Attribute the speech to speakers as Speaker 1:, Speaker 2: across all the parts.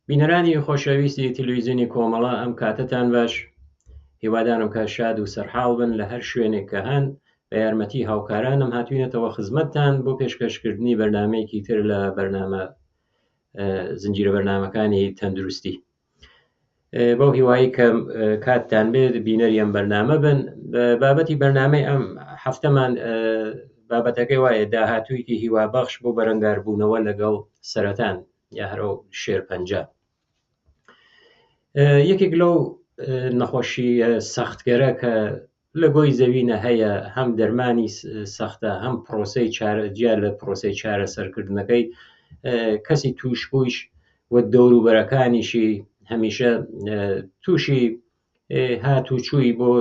Speaker 1: بینەرانی خۆشەویستی تلویزیۆنی کۆمەڵە ئەم کاتەتان باش هیوادارم کە شاد و سەرحاڵ بن لە هەر شوێنێک کە هەن بە یارمەتی هاوکارانم هاتوینەتەوە خزمەتتان بۆ پێشکەشکردنی بەرنمەیەکی تر لە بەرنامە زنجیرە بەرنامەکانی تەندروستی بەو هیوایی کە کاتتان بێت بینەری ئەم بەرنامە بن بابەتی بەرنامەی ئەم هەفتەمان بابەتەکەی وایە داهاتوویەکی هیوابەخش بۆ بەرەنگاربوونەوە لەگەڵ سەرەتان یا هەرەو شێرپەنجە یەکێک لەو نەخۆشی سەختگەرە کە لە گۆی زەوینە هەیە هەم دەرمانی سەختە هەم پرۆسەی چارە جیا لە پرۆسەی چارەسەرکردنەکەی کەسی تووشبوویش و دەوروبەرەکانیشی هەمیشە تووشی هاتوچووی بۆ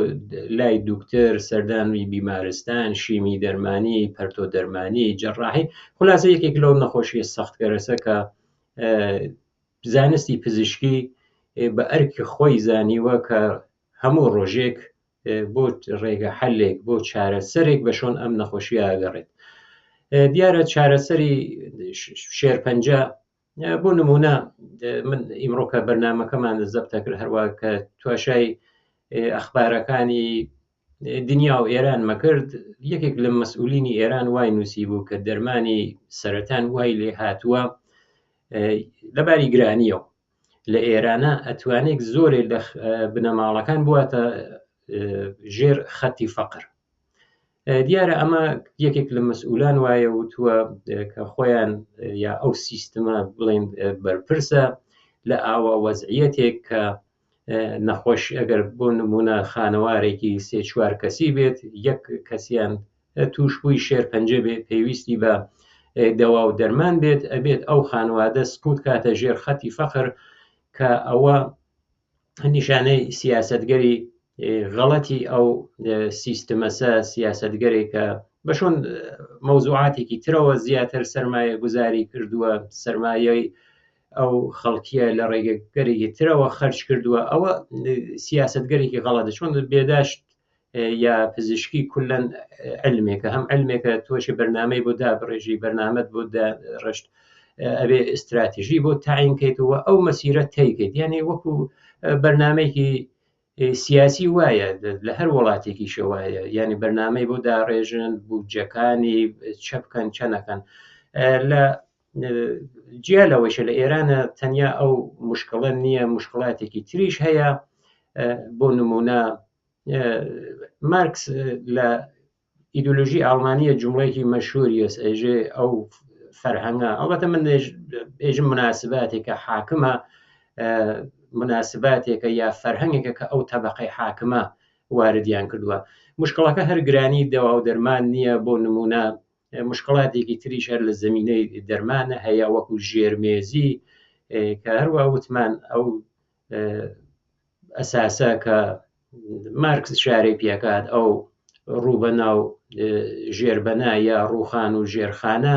Speaker 1: لای دوکتر سەردانی بیمارستان شیمی دەرمانی پەرتۆ دەرمانی جەڕاحی خولاسە یەکێک لەو نەخۆشیە سەختگەرەسە کە زانستی پزیشکی بە ئەرکی خۆی زانیوە کە هەموو ڕۆژێک بۆ ڕێگە حەلێک بۆ چارەسەرێک بە شۆن ئەم نەخۆشیە ئەگەڕێت دیارە چارەسەری شێرپەنجە بۆ نمونە من ئیمڕۆکە بەرنمەکەمان زەبتە کرد هەروە کە تواشای ئەخبارەکانی دنیا و ئێران مەکرد یەکێک لە مەسئولینی ئێران وای نووسی بوو کە دەرمانی سەرەتان وای لێ هاتووە لەباری گرانیەوە لە ئێرانە ئەتوانێت زۆرێ لە بنەماڵەکان بواتە ژێر خەتی فەقر دیارە ئەمە یەکێک لە مەسئولان وایە وتووە کە خۆیان یا ئەو سیستمە بڵێن بەرپرسە لە ئاوا وەزعیەتێک کە نەخۆش ئەگەر بۆ نمونە خانەوارێکی سێ چوار کەسی بێت یەک کەسیان تووشبووی شێرپەنجە بێت پێویستی بە دەوا و دەرمان بێت ئەبێت ئەو خانوادە سقوت کاتە ژێر خەتی فەقر کە ئەوە نیشانەی سیاستگەری غەڵەتی ئەو سیستمەسە سیاستگەرێکە بە شۆن مەوزوعاتێکی ترەوە زیاتر سەرمایە گوزاری کردووە سەرمایەی ئەو خەڵکیە لە ڕێگەگەرێکی ترەوە خەرج کردووە ئەوە سیاستگەرێکی غەڵەتە چۆن بێداشت یا پزیشکی کولەن علمێکە هەم علمێکە تۆشی بەرنمەی بۆ دابڕێژی بەرنامەت بۆ ڕشت ئەبێ استراتیژی بۆ تاینکەیتەوە ئەو مەسیرە تیکەیت یعنی وەکو بەرنمەیەکی سیاسی وایە لە هەر وڵاتێکی شەوایە یعنی بەرنمەی بۆ داڕێژن بودجەکانی چە بکەن چەنەکەن لە جیا لەوەیشە لە ئێرانە تەنیا ئەو مشکلە نییە مشکلاتێکی تریش هەیە بۆ نمونە مارکس لە ئیدۆلۆژی ئاڵمانیە جومڵەیەکی مەشهوریەس ئێژێ ئەو فەرهەنگە ئەڵبەتە من ئێژم مناسباتێکە حاکمە مناسباتێکە یا فەرهەنگێکە کە ئەو تەبقەی حاکمە واردیان کردووە مشکڵەکە هەر گرانی دەوا و دەرمان نییە بۆ نمونە مشکڵاتێکی تریش هەر لە زمینەی دەرمانە هەیە وەکو ژێرمێزی کە هەروە وتمان ئەو ئەساسە کە مارکس شارەی پێکات ئەو ڕووبەنا و ژێربەنا یا ڕووخان و ژێرخانە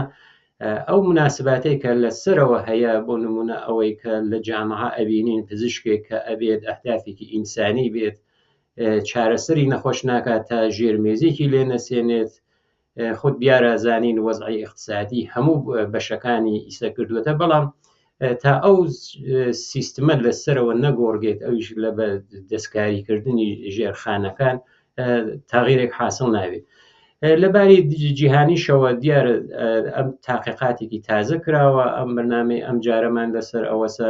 Speaker 1: ئەو مناسباتەی کە لە سەرەوە هەیە بۆ نمونە ئەوەی کە لە جامعە ئەبینین پزیشکێک کە ئەبێت ئەهدافێکی ئینسانی بێت چارەسەری نەخۆش ناکات تا ژێرمێزێکی لێ نەسێنێت خود دیارە زانین وەزعی ئیقتسادی هەموو بەشەکانی ئیسە کردووەتە بەڵام تا ئەو سیستمە لە سەرەوە نەگۆڕگێت ئەویش لە بە دەستکاریکردنی ژێرخانەکان تاغیرێک حاصل ناوێت لەباری جیهانیشەوە دیارە ئەم تاقیقاتێکی تازە کراوە ئەم بەرنامەی ئەم جارەمان لەسەر ئەوەسە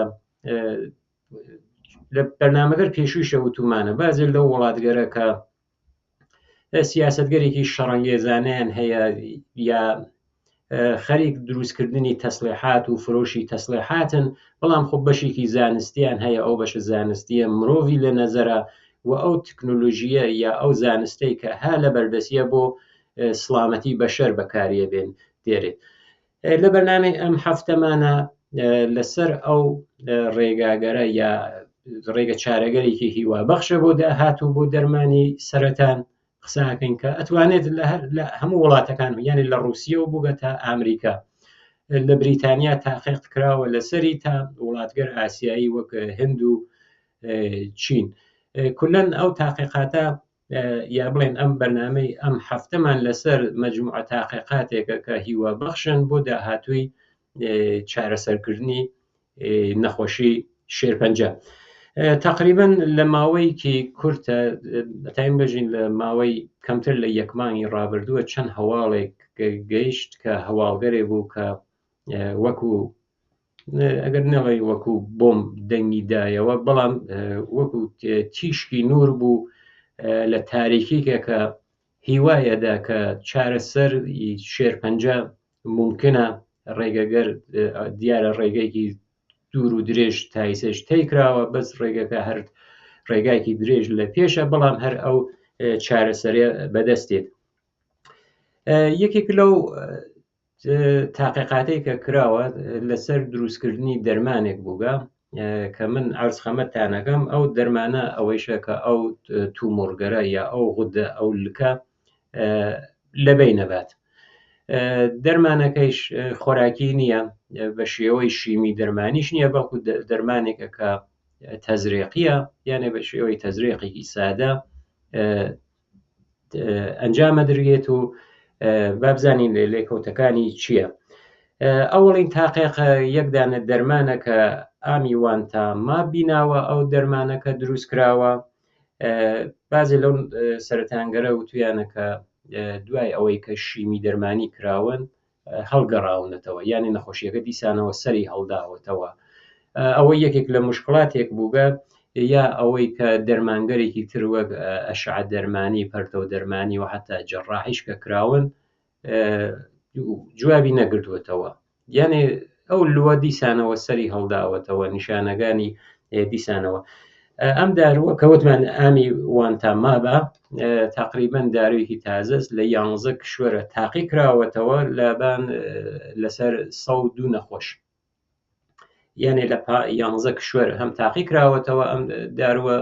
Speaker 1: لە بەرنامەگەر پێشوویشە وتومانە بازێ لەو وڵاتگەرە کە سیاستگەرێکی شەڕەنگێزانیان هەیە یا خەریک دروستکردنی تەسلیحات و فرۆشی تەسلیحاتن بەڵام خۆ بەشێکی زانستیان هەیە ئەو بەشە زانستیە مرۆڤی لە نەزەرە و ئەو تەکنۆلۆژیە یا ئەو زانستەی کە ها لە بەردەستیە بۆ سڵامەتی بەشەر بەکاریە بێن دێرێت لە بەرنامەی ئەم هەفتەمانە لەسەر ئەو ڕێگاگەرە یا ڕێگە چارەگەرێکی هیوا بەخشە بۆ داهات و بۆ دەرمانی سەرەتان قساکەین کە ئەتوانێت لە هەموو وڵاتەکان یعنی لە ڕوسیە و بووگە تا ئەمریکا لە بریتانیا تاقیق کراوە لەسەری تا وڵاتگەر ئاسیایی وەک هند و چین کولەن ئەو تاقیقاتە یا بڵێن ئەم بەرنامەی ئەم هەفتەمان لەسەر مەجموعە تاقیقاتێکە کە هیوا بەخشن بۆ داهاتووی چارەسەرکردنی نەخۆشی شێرپەنجە. تەقریبەن لە ماوەیەکی کورتە تایم بژین لە ماوەی کەمتر لە یەک مانگی ڕابردووە چەند هەواڵێک گەیشت کە هەواڵگەرێ بوو کە وەکو ئەگەر نەڵێ وەکو بۆم دەنگی دایەوە بەڵام وەکو تیشکی نور بوو لە تاریکیکە کە هیوایەدا کە چارەسەر شێرپەنجە ممکنە ڕێگەگەر دیارە ڕێگەیەکی دوور و درێژ تایسەش تەی کراوە بەس ڕێگەکە هەر ڕێگایکی درێژ لە پێشە بەڵام هەر ئەو چارەسەرە بەدەستێت یەکێک لەو تاقیقاتەی کە کراوە لەسەر دروستکردنی دەرمانێک بووگە کە من عرض خەمەتانەکەم ئەو دەرمانە ئەوەیشە کە ئەو تومۆرگەرە یا ئەو غودە ئەو لکە لەبەی نەبات دەرمانەکەیش خۆراکی نییە بە شێوەی شیمی دەرمانیش نییە بەڵکو دەرمانێکە کە تەزرێقیە یانێ بە شێوەی تەزرێقێکی سادە ئەنجامە درگێت و بابزانین لێ لێکەوتەکانی چییە ئەوڵین تاقێق یەکدانە دەرمانە کە ئامی وانتا ما بیناوە ئەو دەرمانەکە دروست کراوە بازێ لەو سەرەتانگەرە وتویانە کە دوای ئەوەی کە شیمی دەرمانی کراون هەڵگەڕاونەتەوە یعنی نەخۆشیەکە دیسانەوە سەری هەڵداوەتەوە ئەوە یەکێک لە مشکلاتێک بووگە یا ئەوەی کە دەرمانگەرێکی تر وەک ئەشعە دەرمانی پەرتەو دەرمانی و حتا جەڕاحیش کە کراون جوابی نەگردووەتەوە یانێ ئەو لووە دیسانەوە سەری هەڵداوەتەوە نیشانەکانی دیسانەوە ئەم دارووە کە وتمان ئامی وانتامابە تقریبا دارویەکی تازەس لە یانزە کشوەرە تاقی کراوەتەوە لەبان لەسەر 102 نەخۆش یانێ لە یانزە کشوەر هەم تاقی کراوەتەوە ئەم داروە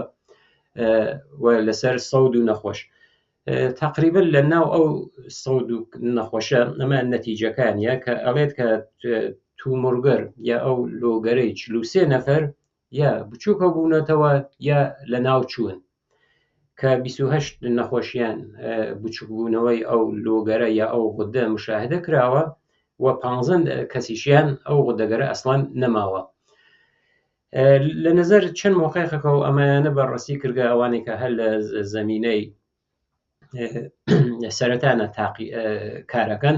Speaker 1: و لەسەر 102 نەخۆش تقریبا لە ناو ئەو 102 نەخۆشە ئەمە نەتیجەکانە کە ئەڵێت کە تومرگەر یا ئەو لۆگەرەی 43 نەفەر یا بچووکە بوونەتەوە یا لە ناو چوون کە 28 نەخۆشیان بچووکبوونەوەی ئەو لۆگەرە یا ئەو غودە مشاهدە کراوە و 15 کەسیشیان ئەو غودەگەرە ئەسڵان نەماوە لە نظر چەند مۆقیقەکە و ئەمایانە بەڕەسی کردگە ئەوانەی کە هەر لە زمینەی سەرەتانە تاقی کارەکەن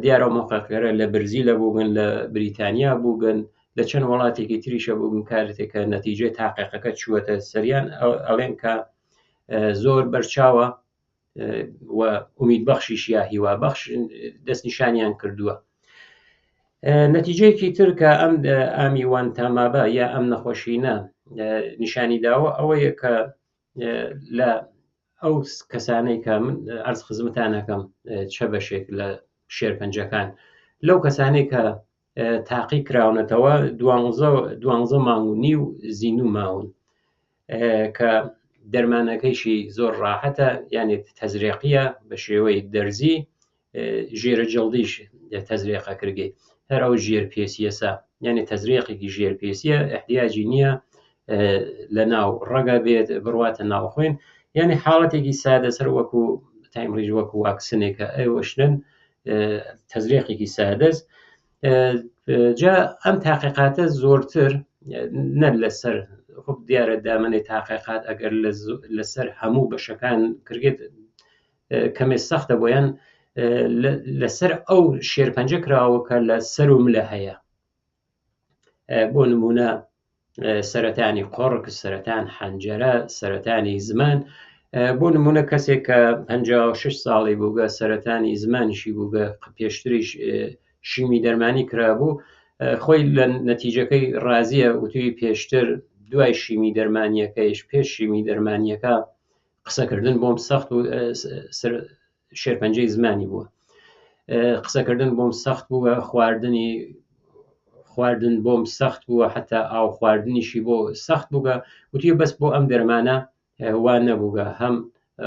Speaker 1: دیارە مۆقەکەرە لە برزی لە بووگن لە بریتانیا بووگن لە چەند وڵاتێکی تریشە بووگن کارتێکە نەتیجەی تاقیقەکە چووەتە سەریان ئەڵێن کە زۆر بەرچاوە و ئومید بەخشیش یا هیوا بەخش دەستنیشانیان کردووە نەتیجەیەکی تر کە ئەم ئامی وانتامابە یا ئەم نەخۆشینە نیشانی داوە ئەوەیە کە لە ئەو کەسانەی کە من ئەرز خزمەتانەکەم چە بەشێک لە شێرپەنجەکان لەو کەسانەی کە تاقی کراونەتەوە دوانزە مانگ و نیو زیندوو ماون کە دەرمانەکەیشی زۆر ڕاحەتە یانێ تەزرێقیە بە شێوەی دەرزی ژێرە جڵدیش تەزرێقە کردگەی هەر ئەو ژێر پێسیەسە یعنی تەزرێقێکی ژێر پێسیە احتیاجی نییە لە ناو ڕەگە بێت بڕواتە ناو خوێن یعنی حاڵەتێکی سادە سەر وەکو تایمڕیژ وەکو واکسنێکە ئەوەشنن تەزرێقێکی سادەس جا ئەم تاقیقاتە زۆرتر نە لەسەر خب دیارە دامنەی تاقیقات ئەگەر لەسەر هەموو بەشەکان کرگێت کەمێ سەختە بۆیان لەسەر ئەو شێرپەنجە کراوە کە لە سەر و ملە هەیە بۆ نمونە سەرەتانی قۆڕک سەرەتان حەنجەرە سەرەتانی زمان بۆ نمونە کەسێک کە 56 ساڵی بووگە سەرەتانی زمانیشی بووگە پێشتریش شیمی دەرمانی کرابوو خۆی لە نەتیجەکەی ڕازیە وتوی پێشتر دوای شیمی دەرمانیەکەیش پێش شیمی دەرمانیەکە قسەکردن بۆم سەخت و شێرپەنجەی زمانی بووە قسەکردن بۆم سەخت بووە خواردنی خواردن بۆم سەخت بووە حتا ئاو خواردنیشی بۆ سەخت بووگە وتی بەس بۆ ئەم دەرمانە وا نەبووگە هەم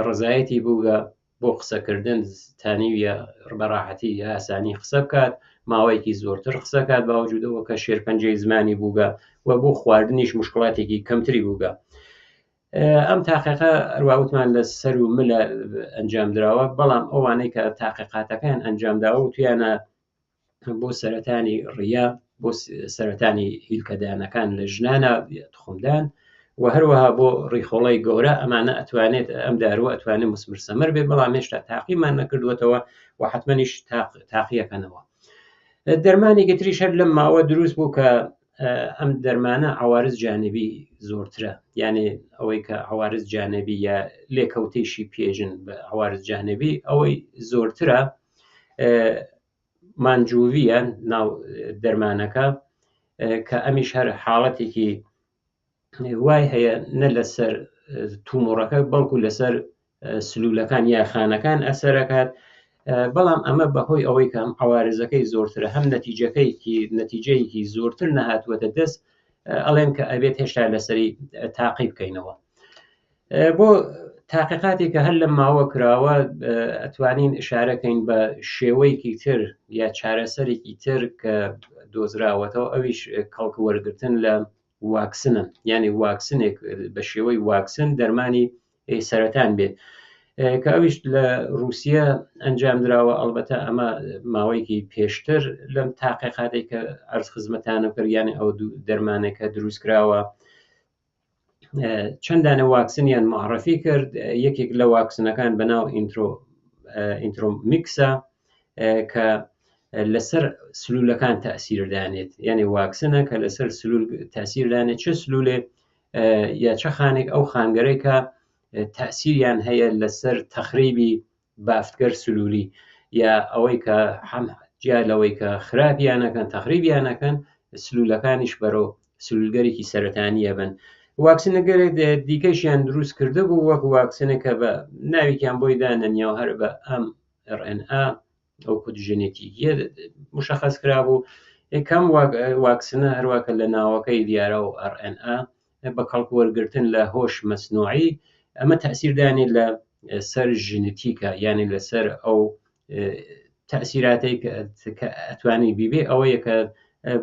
Speaker 1: ڕزایەتی بووگە بۆ قسەکردن تانیویە بەڕاحەتی ئاسانی قسە بکات ماوەیەکی زۆرتر قسەکات باوجودەوە کە شێرپەنجەی زمانی بووگە و بۆ خواردنیش مشکلاتێکی کەمتری بووگە ئەم تاقیقە هەروا وتمان لە سەر و ملە ئەنجام دراوە بەڵام ئەوانەی کە تاقیقاتەکەیان ئەنجام داوە وتویانە بۆ سەرەتانی ڕیا بۆ سەرەتانی هیلکەدانەکان لە ژنانە تخمدان و هەروەها بۆ ڕیخۆڵەی گەورە ئەمانە ئەتوانێت ئەم داروە ئەتوانێت مسمر سەمەر بێ بەڵام هێشتا تاقیمان نەکردووەتەوە و حتممەنیش تاقیەکەنەوە دەرمانێکی تریش هەر لەم ماوە دروست بوو کە ئەم دەرمانە عوارز جانبی زۆرترە یانێ ئەوەی کە عوارز جانبی یا لێکەوتەیشی پێژن بە عوارز جانبی ئەوەی زۆرترە مانجوویە ناو دەرمانەکە کە ئەمیش هەر حاڵەتێکی وای هەیە نە لەسەر تومۆڕەکە بەڵکو لەسەر سلولەکان یا خانەکان ئەسەرەکات بەڵام ئەمە بەهۆی ئەوەی کە هەم عوارزەکەی زۆرترە هەم نەتیجەکەیکی نەتیجەیەکی زۆرتر نەهاتووەتە دەست ئەڵێن کە ئەبێت هێشتا لەسەری تاقی بکەینەوە بۆ تاقیقاتێک کە هەر لەم ماوە کراوە ئەتوانین ئشارەکەین بە شێوەیەکی تر یا چارەسەرێکی تر کە دۆزراوەتەوە ئەویش کەڵک وەرگتن لە واکسنە یعنی واکسنێک بە شێوەی واکسن دەرمانی سەرەتان بێت کە ئەویش لە رووسیا ئەنجام دراوە ئەلبەتە ئەمە ماوەیەکی پێشتر لەم تاقیقاتێک کە ئەرز خزمەتانە کرد یعنی ئەو دەرمانێکە دروست کراوە چەند دانە واکسنیان معرفی کرد یەکێک لە واکسنەکان بە ناو ئینترۆ ئینترۆمیکسە کە لەسەر سلولەکان تەسیر دانێت یعنی واکسنە کە لەسەر سلول تەسیر دانێت چه سلولێ یا چە خانێک ئەو خانگەرەی کە تەسیریان هەیە لەسەر تەخریبی بافتگەر سلولی یا ئەوەی کە هەم جیا لەوەی کە خراپیانەکەن تەخریبیانەکەن سلولەکانیش بەرەو سلولگەرێکی سەرەتانیە بن واکسنەگەرێک دیکەشیان دروست کرده بوو وەک واکسنێکە بە ناوێکیان بۆی دانەنیاوە هەر بە ئەم RNA ئەو کود ژێنێتیکیە مشخص کرابوو یەکەم واکسنە هەروواکە لە ناوەکەی دیارە و RNA بە کەڵک وەرگتن لە هۆش مەسنوعی ئەمە تەسیردانی لە سەر ژنتیکە یعنی لەسەر ئەو تەسیراتەی کە ئەتوانی بیبێ ئەوەیە کە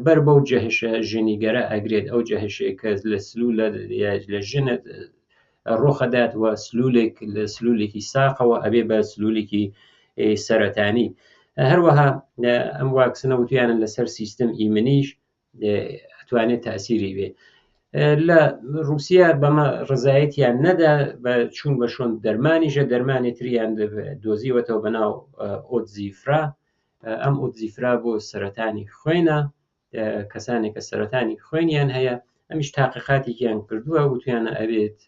Speaker 1: بەر بەو جەهشە ژنیگەرە ئەگرێت ئەو جەهشێک کە لە سلو لە ژنت ڕۆخەدات و سلولێک لە سلولێکی ساقەوە ئەبێ بە سلولێکی سەرەتانی هەروەها ئەم واکسنە وتیانە لەسەر سیستم ئیمنیش ئەتوانێت تاسیری بێ لە رووسیا بەمە ڕزایەتیان نەدا بە چوون بە شۆن دەرمانیشە دەرمانی تریان دۆزیوەتەوە بەناو ئۆتزیفرا ئەم ئۆتزیفرا بۆ سەرەتانی خوێنە کەسانێک کە سەرەتانی خوێنیان هەیە ئەمیش تاقیقاتێکیان کردووە وتویانە ئەبێت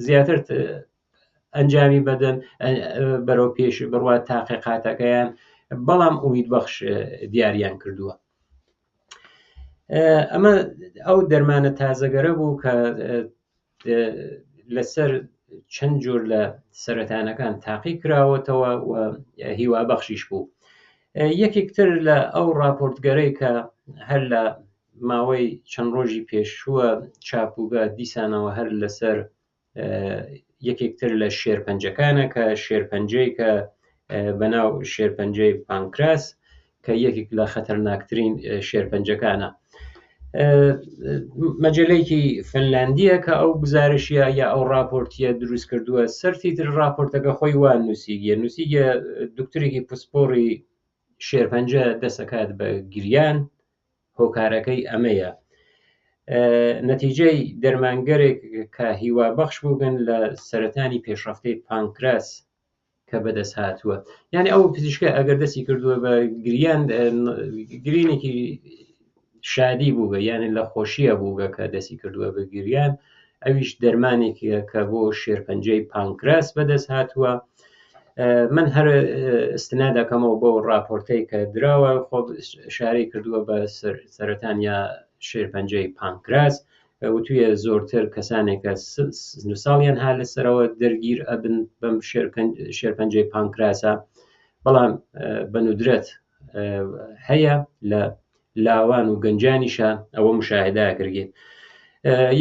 Speaker 1: زیاتر ئەنجامی بەدەن بەرەو پێش بڕوات تاقیقاتەکەیان بەڵام ئومید بەخش دیاریان کردووە ئەمە ئەو دەرمانە تازەگەرە بوو کە لەسەر چەند جۆر لە سەرەتانەکان تاقی کراوەتەوە و هیوا بەخشیش بوو یەکێک تر لە ئەو راپۆرتگەرەی کە هەر لە ماوەی چەند ڕۆژی پێشووە چاپوگە دیسانەوە هەر لەسەر یەکێک تر لە شێرپەنجەکانە کە شێرپەنجەی کە بەناو شێرپەنجەی پانکراس کە یەکێک لە خەتەرناکترین شێرپەنجەکانە مەجلەیەکی فنلاندیە کە ئەو گزارشیە یا ئەو راپۆرتیە دروست کردووە سەرتی تر راپۆرتەکە خۆی وان نووسیگە نووسیگە دکتورێکی پسپۆڕی شێرپەنجە دەسەکات بە گریان هۆکارەکەی ئەمەیە نەتیجەی دەرمانگەرێک کە هیوابەخش بووگن لە سەرەتانی پێشڕەفتەی پانکراس کە بەدەست هاتووە یعنی ئەو پزیشکە ئەگەر دەستی کردووە بە گریان گرینێکی شادی بووگە یعنی لە خۆشیە بووگە کە دەستی کردووە بە گریان ئەویش دەرمانێکیە کە بۆ شێرپەنجەی پانکراس بەدەست هاتووە من هەر استنا دەکەمەوە بۆ راپۆرتەی کە دراوە خۆ شارەی کردووە بە سەرەتان یا شێرپەنجەی پانکراس وتویە زۆرتر کەسانێک کە ساڵیان ها لەسەرەوە دەرگیر ئەبن بەم شێرپەنجەی پانکراسە بەڵام بە ندرەت هەیە لە لاوان و گەنجانیشە ئەوە مشاهدە کردێت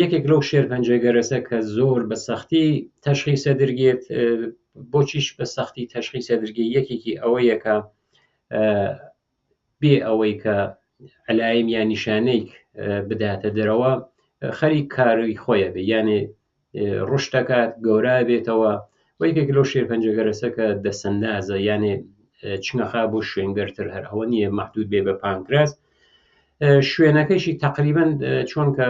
Speaker 1: یەکێک لەو شێرپەنجە گەرەسە کە زۆر بە سەختی تەشخیسە درگێت بۆچیش بە سەختی تەشخیسە درگێ یەکێکی ئەوە یەکە بێ ئەوەی کە علایم یا نیشانەیەک بداتە دەرەوە خەریک کاری خۆیە بێ یانێ ڕوش دەکات گەورە بێتەوە و یەکێک لەو شێرپەنجە گەرەسە کە دەسەندازە یانێ چنەخا بۆ شوێنگەرتر هەر ئەوە نییە محدود بێ بە پانکراس. شوێنەکەشی تقریبن چۆن کە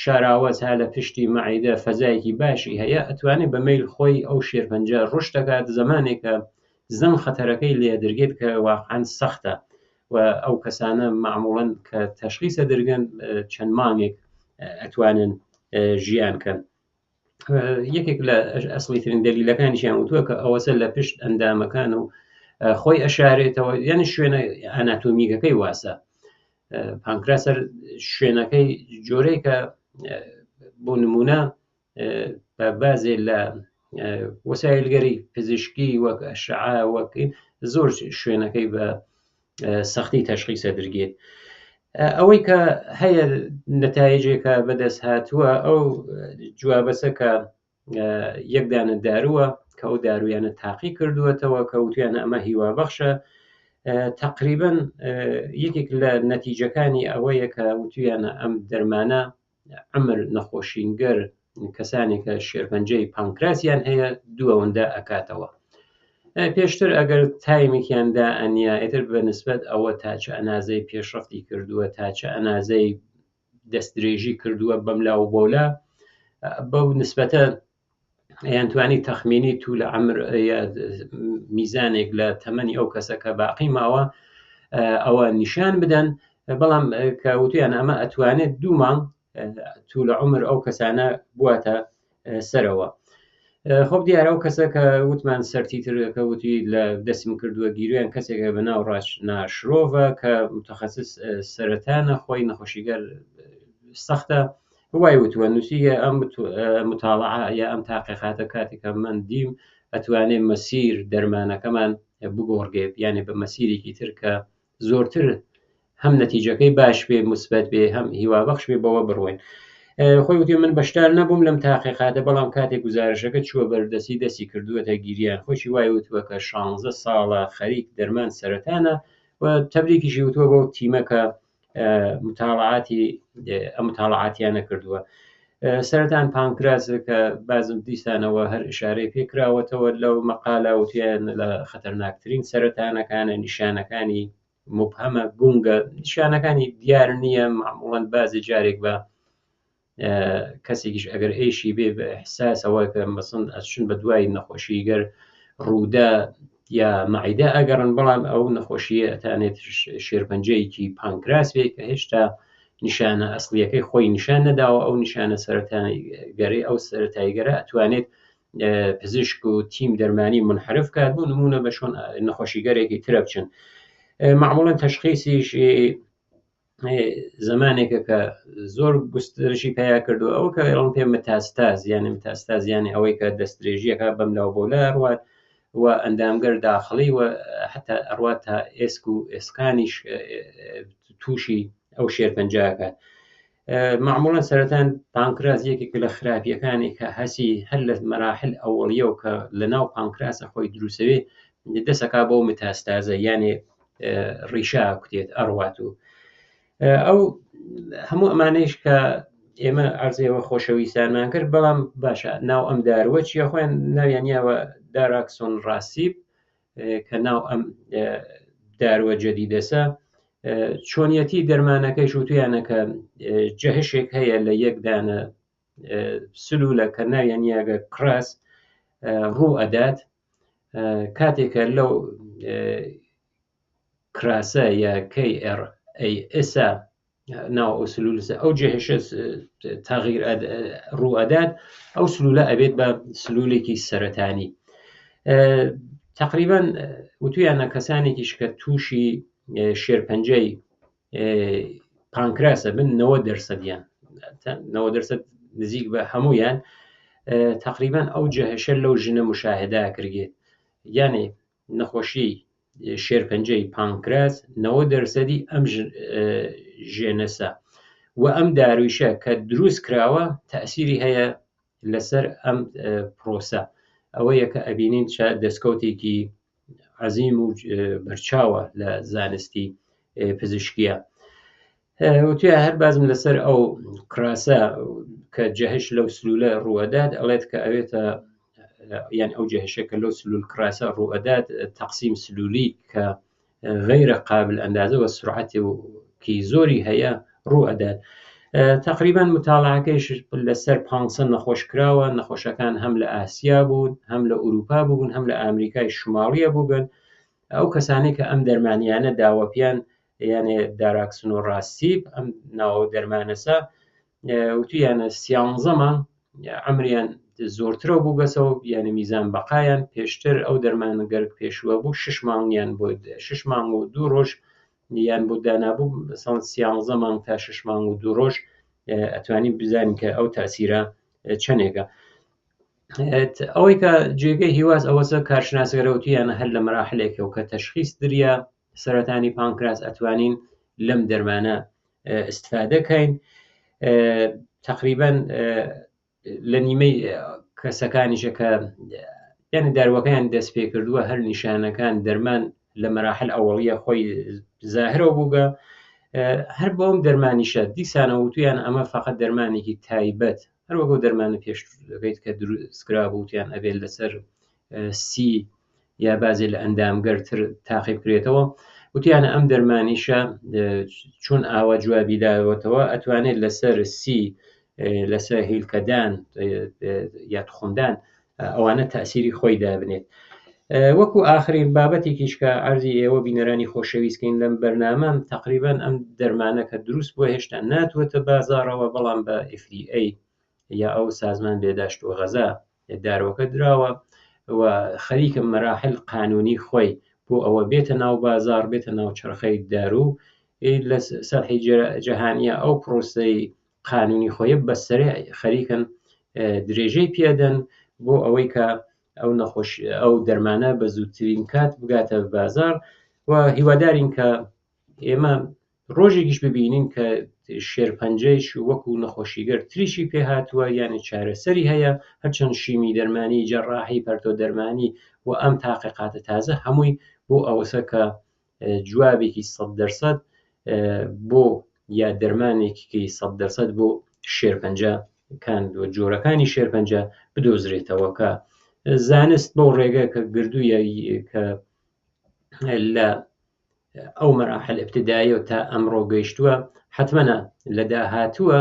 Speaker 1: شاراوەس ها لە پشتی مەعیدە فەزایەکی باشی هەیە ئەتوانێت بە مەیل خۆی ئەو شێرپەنجە ڕشت دەکات زمانێکە زەنگ خەتەرەکەی لێ درگێت کە واقعا سەختە و ئەو کەسانە معموڵەن کە تەشخیسە درگەن چەند مانگێک ئەتوانن ژیان کەن. یەکێک لە ئەسڵیترین دەلیلەکانیشیان وتووە کە ئەوەسە لە پشت ئەندامەکان و خۆی ئەشارێتەوە یعنی شوێنە ئاناتۆمیکەکەی واسە پانکراسەر شوێنەکەی جۆرەیەکە بۆ نمونە بە بازێ لە وەسایلگەری پزیشکی وەک ئەشعە وەک زۆر شوێنەکەی بە سەختی تەشخیسە درگێت ئەوەی کە هەیە نەتایجێکە بەدەست هاتووە ئەو جوابەسە کە یەکدانە دارووە کە ئەو دارویانە تاقی کردووەتەوە کە وتویانە ئەمە هیوا بەخشە تقریبا یەکێک لە نەتیجەکانی ئەوەیە کە وتویانە ئەم دەرمانە عەمر نەخۆشینگەر کەسانێک کە شێرپەنجەی پانکراسیان هەیە دوو ئەوەندە ئەکاتەوە. پێشتر ئەگەر تایمێکیان دا ئەنیا ئیتر بە نسبەت ئەوە تا چ ئەنازەی پێشڕەفتی کردووە تا چ ئەنازەی دەستدرێژی کردووە بەم لاو بۆلا بەو نسبەتە ئەیانتوانی تەخمینی تو لە عەمر یا میزانێک لە تەمەنی ئەو کەسە کە باقی ماوە ئەوە نیشان بدەن بەڵام کە وتیان ئەمە ئەتوانێت دوو مانگ تو لە عمر ئەو کەسانە بواتە سەرەوە خۆب دیارە ئەو کەسە کە وتمان سەرتیترەکە وتی لە دەستم کردووە گیرویان کەسێکە بە ناو ڕاش ناشرۆڤە کە متخصص سەرەتانە خۆی نەخۆشیگەر سەختە وای وتووە نووسیە ئەم متاڵعە یا ئەم تاقیقاتە کاتێکە من دیم ئەتوانێ مەسیر دەرمانەکەمان بگۆڕگێت یانێ بە مەسیرێکی تر کە زۆرتر هەم نەتیجەکەی باش بێ مثبت بێ هەم هیوابەخش بێ بەوە بڕۆین. خۆی وتی من بەشدار نەبووم لەم تاقیقاتە بەڵام کاتێک گوزارشەکە چووە بەردەستی دەستی کردووەتە گیریان خۆشی وای وتووە کە 16 ساڵە خەریک دەرمان سەرەتانە و تەبریکیشی وتووە بەو تیمە کە متاڵعاتی ئەم متاڵعاتیانە کردووە. سەرەتان پانکراس کە بازم دیسانەوە هەر ئشارەی پێکراوەتەوە لەو مەقالە وتیان لە خەتەرناکترین سەرەتانەکانە نیشانەکانی مبهەمە گونگە نیشانەکانی دیار نییە معموڵەن بازی جارێک بە کەسێکیش ئەگەر ئێشی بێ بە ئیحساسەوە کە مەسن ئەچن بە دوای نەخۆشی گەر ڕوودا یا مەعیدە ئەگەڕن بەڵام ئەو نەخۆشیە ئەتانێت شێرپەنجەیەکی پانکراس بێ کە هێشتا نیشانە ئەسڵیەکەی خۆی نیشان نەداوە ئەو نیشانە سەرەتایگەری ئەو سەرەتایگەرە ئەتوانێت پزیشک و تیم دەرمانی منحرف کات بۆ نمونە بە شۆن نەخۆشیگەرێکی ترە بچن معموڵەن تەشخیسیش زمانێکە کە زۆر گوسترشی پیا کردو ئەو کە ئەڵم پێ متاستاز یانە متاستاز یانە ئەوەی کە دەستدرێژیەکە بەم لاو بۆ لا ڕوات و ئەندامگەر داخڵی و حتا ئەڕوات تا ئێسک و ئێسکانیش تووشی ئەو شێرپەنجاکات معمولا سەرەتان پانکراس یەکێک لە خراپیەکانی کە هەسی هەر لە مەراحل ئەوەڵیەوە کە لە ناو پانکراسە خۆی دروستەوێ دەسەکا بۆ متاستازە یانێ ڕیشە کوتێت ئەڕوات و ئەو هەموو ئەمانەیش کە ئێمە ئەرزێەوە خۆشەویستانمان کرد بەڵام باشە ناو ئەم داروە چیە خۆیان ناویان یاوە داراکسۆن ڕاسیب کە ناو ئەم داروە جەدیدەسە چۆنیەتی دەرمانەکەی شوتویانە کە جەهشێک هەیە لە یەکدانە سلولە کە ناویان یاگە کراس ڕوو ئەدات کاتێکە لەو کراسە یا KRAS ناو ئەو سلولسە ئەو جێهشە تاغیر ڕوو ئەدات ئەو سلولە ئەبێت بە سلولێکی سەرەتانی تقریبا وتویانە کەسانێکیش کە تووشی شێرپەنجەی پانکراسە بن 90 دەرسەدیان 90 دەرسەد نزیک بە هەمویان تقریبا ئەو جەهشە لەو ژنە مشاهدە کردێت یانێ نەخۆشی شێرپەنجەی پانکراس 90 دەرسەدی ئەم ژێنەسە و ئەم دارویشە کە دروست کراوە تەسیری هەیە لەسەر ئەم پرۆسە ئەوەیە کە ئەبینین چە دەستکەوتێکی عەزیم و بەرچاوە لە زانستی پزیشکیە وتویا هەر بازم لەسەر ئەو کراسە کە جەهش لەو سلولە ڕوەدات ئەڵێت کە ئەوێتە یان ئەو جەهشە کە لەو سلول کراسە ڕوئەدات تەقسیم سلولی کە غیرە قابل ئەندازە وە سرعەتی و زۆری هەیە ڕوو ئەدات. تەقریبەن متاڵعەکەیش لەسەر 500 نەخۆش کراوە، نەخۆشەکان هەم لە ئاسیا بوون، هەم لە ئورووپا بوون، هەم لە ئامریکای شماڵیە بووگەن. ئەو کەسانەی کە ئەم دەرمانیانە داوەپیان یانێ داراکسنۆڕاسیب ئەم ناوە دەرمانەسە وتویانە سیانزە مانگ عەمریان زۆرترەوە بووگەسەوە یعنی میزان بەقایان پێشتر ئەو دەرمانە گەرگ پێشووە بوو شش مانگیان بۆ شش مانگ و دوو ڕۆژ یان بۆ دانابوو سان سیانزە مانگ تا شش مانگ و دوو ڕۆژ ئەتوانی بزانین کە ئەو تاسیرە چەندێکە ئەوەی کە جێگەی هیواز ئەوەسە کارشناسگەرەوتیانە هەر لە مەراحلێکەوە کە تەشخیص دریا سەرەتانی پانکراس ئەتوانین لەم دەرمانە استفادە کەین تقریبا لە نیمەی کەسەکانیشە کە یعنی داروەکەیان دەست پێ کردووە هەر نیشانەکان دەرمان لە مەراحل ئەوەڵیە خۆی زاهرەوە بووگە هەر بۆم دەرمانیشە دیسانەوە وتویان ئەمە فقط دەرمانێکی تایبەت هەروەکو دەرمانە پێشەکەیت کە دروستکرا بووتیان ئەبێت لەسەر سی یا بازێ لە ئەندامگەر تر تاقی بکرێتەوە وتیانە ئەم دەرمانیشە چون ئاوا جوابی داوەتەوە ئەتوانێت لەسەر سی لەسەر هیلکەدان یا تخمدان ئەوانە تەسیری خۆی دابنێت وەکو ئاخرین بابەتێکیش کە ئەرزی ئێوە بینەرانی خۆشەویستکەین لەم بەرنامە تقریبان ئەم دەرمانە کە دروست بووە هێشتا ناتوەتە بازارەوە بەڵام بە FDA یا ئەو سازمان بێداشت و غەزا داروەکە دراوە و خەریکە مەراحل قانونی خۆی بۆ ئەوە بێتە ناو بازاڕ بێتە ناو چەرخەی دارو لە سەرحی جەهانیە ئەو پرۆسەی قانونی خۆی بە سەرێ خەریکن درێژەی پێدەن بۆ ئەوەی کە ئەو نەخۆش ئەو دەرمانە بە زووترین کات بگاتە بازار و هیوادارین کە ئێمە ڕۆژێکیش ببینین کە شێرپەنجەیش وەکو نەخۆشیگەر تریشی پێ هاتووە یانی چارەسەری هەیە هەرچەند شیمی دەرمانی جەڕاحی پەرتۆ دەرمانی و ئەم تاقیقاتە تازە هەمووی بۆ ئەوەسە کە جوابێکی سەد دەرسەد بۆ یا دەرمانێکی سەد دەرسەد بۆ شێرپەنجە کان و جۆرەکانی شێرپەنجە بدۆزرێتەوە کە زانست بەو ڕێگە کە گردوویە کە لە ئەو مەراحل ئبتداییەوە تا ئەمڕۆ گەیشتووە حتممەە لە داهاتووە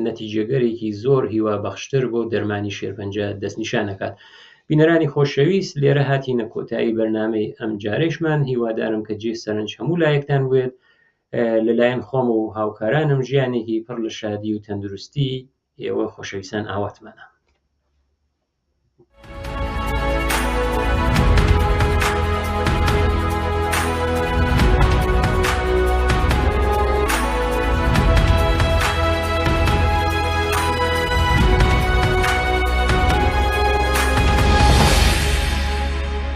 Speaker 1: نەتیجەگەرێکی زۆر هیوا بەخشتر بۆ دەرمانی شێرپەنجە دەستنیشان دەکات. بینەرانی خۆشەویست لێرە هاتینە کۆتایی بەرنامەی ئەم جارەیشمان هیوادارم کە جێ سەرنج هەموو لایەکتان بوێت لەلایەن خۆم و هاوکارانم ژیانێکی پڕ لە شادی و تەندروستی ئێوە خۆشەویستان ئاواتمانە.